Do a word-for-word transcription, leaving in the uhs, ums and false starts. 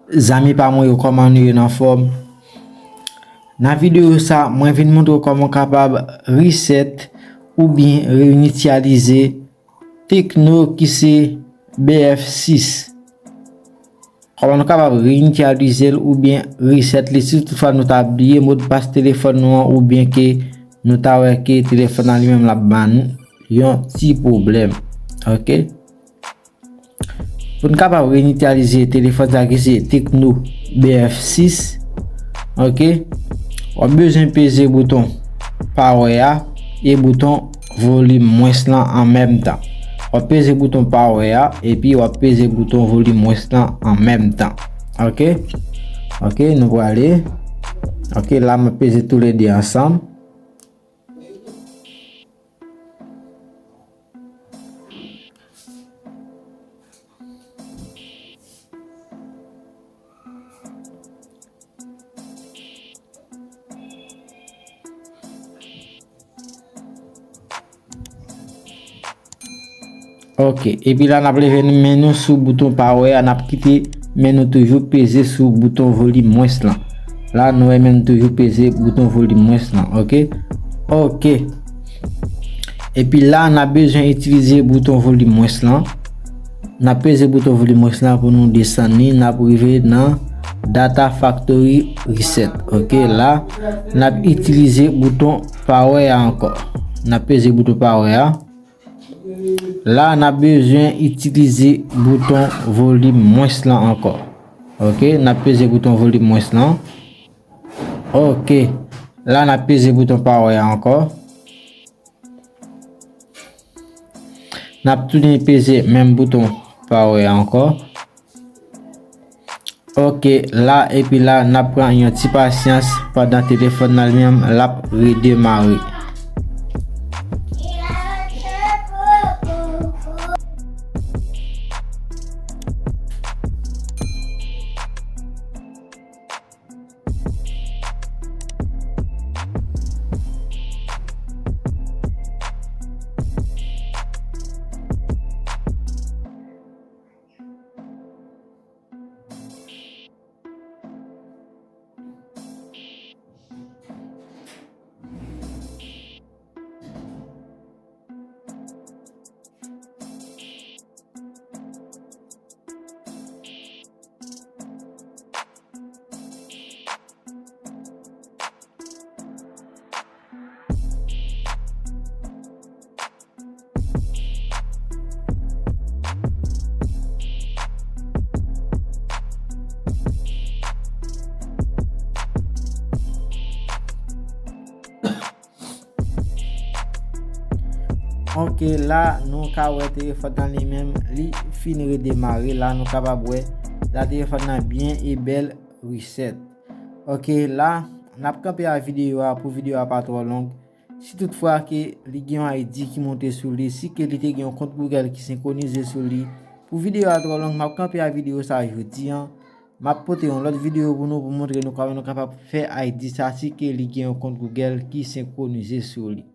Zanmi pa mwen yo, kòman nou ye, n anfòm? Nan videyo sa, mwen vin montre w kòman w kapab reset oubyen reinityalize Tecno ki se B F sis. Kòman nou kapab reinityalize l oubyen reset li si toutfwa nou ta bliye modpas telefòn nou an oubyen ke nou ta wè ke telefòn nan li menm l ap ban nou yon ti pwoblèm. Ok? Pou n kapab reinityalize telefòn sa ki se Tecno B F sis, ok, w ap bezwen peze bouton power a e bouton volim mwens lan an menm tan. W ap peze bouton power a epi w ap peze bouton volim mwens lan an menm tan. Ok? Ok, nou prale. Ok, la m ap peze toulede ansanm. Ok, epi la n ap leve men nou sou bouton power a, n ap kite men nou toujou peze sou bouton volim mwens lan. La nou wè men nou toujou peze bouton volim mwens lan, ok? Ok. Epi la n ap bezwen itilize bouton volim mwens lan. N ap peze bouton volim mwens lan pou nou desann li, n ap rive nan Data Factory Reset. Ok, la n ap itilize bouton power a ankò. N ap peze bouton power a. La n ap bezwen itilize bouton volim mwens lan ankò. Ok, n ap peze bouton volim mwens lan. Ok, la n ap peze bouton power a ankò. N ap tounen peze menm bouton power a ankò. Ok, la epi la n ap pran yon ti pasyans pandan telefòn nan li menm l ap redemare. Ok, la nou ka wè telefòn nan li menm li fin redemare. La nou kapab wè la telefòn nan byen e bèl reset. Ok, la n ap kanpe a videyo a pou videyo a pa twò long. Si toutfwa ke li gen yon I D ki monte sou li, si ke li te gen yon kont Google ki senkwonize sou li, pou videyo a twò long, m ap kanpe a videyo sa jodi an. M ap pote yon lòt videyo pou nou, pou montre nou kòman nou kapab fè I D sa si ke li gen yon kont Google ki senkwonize sou li.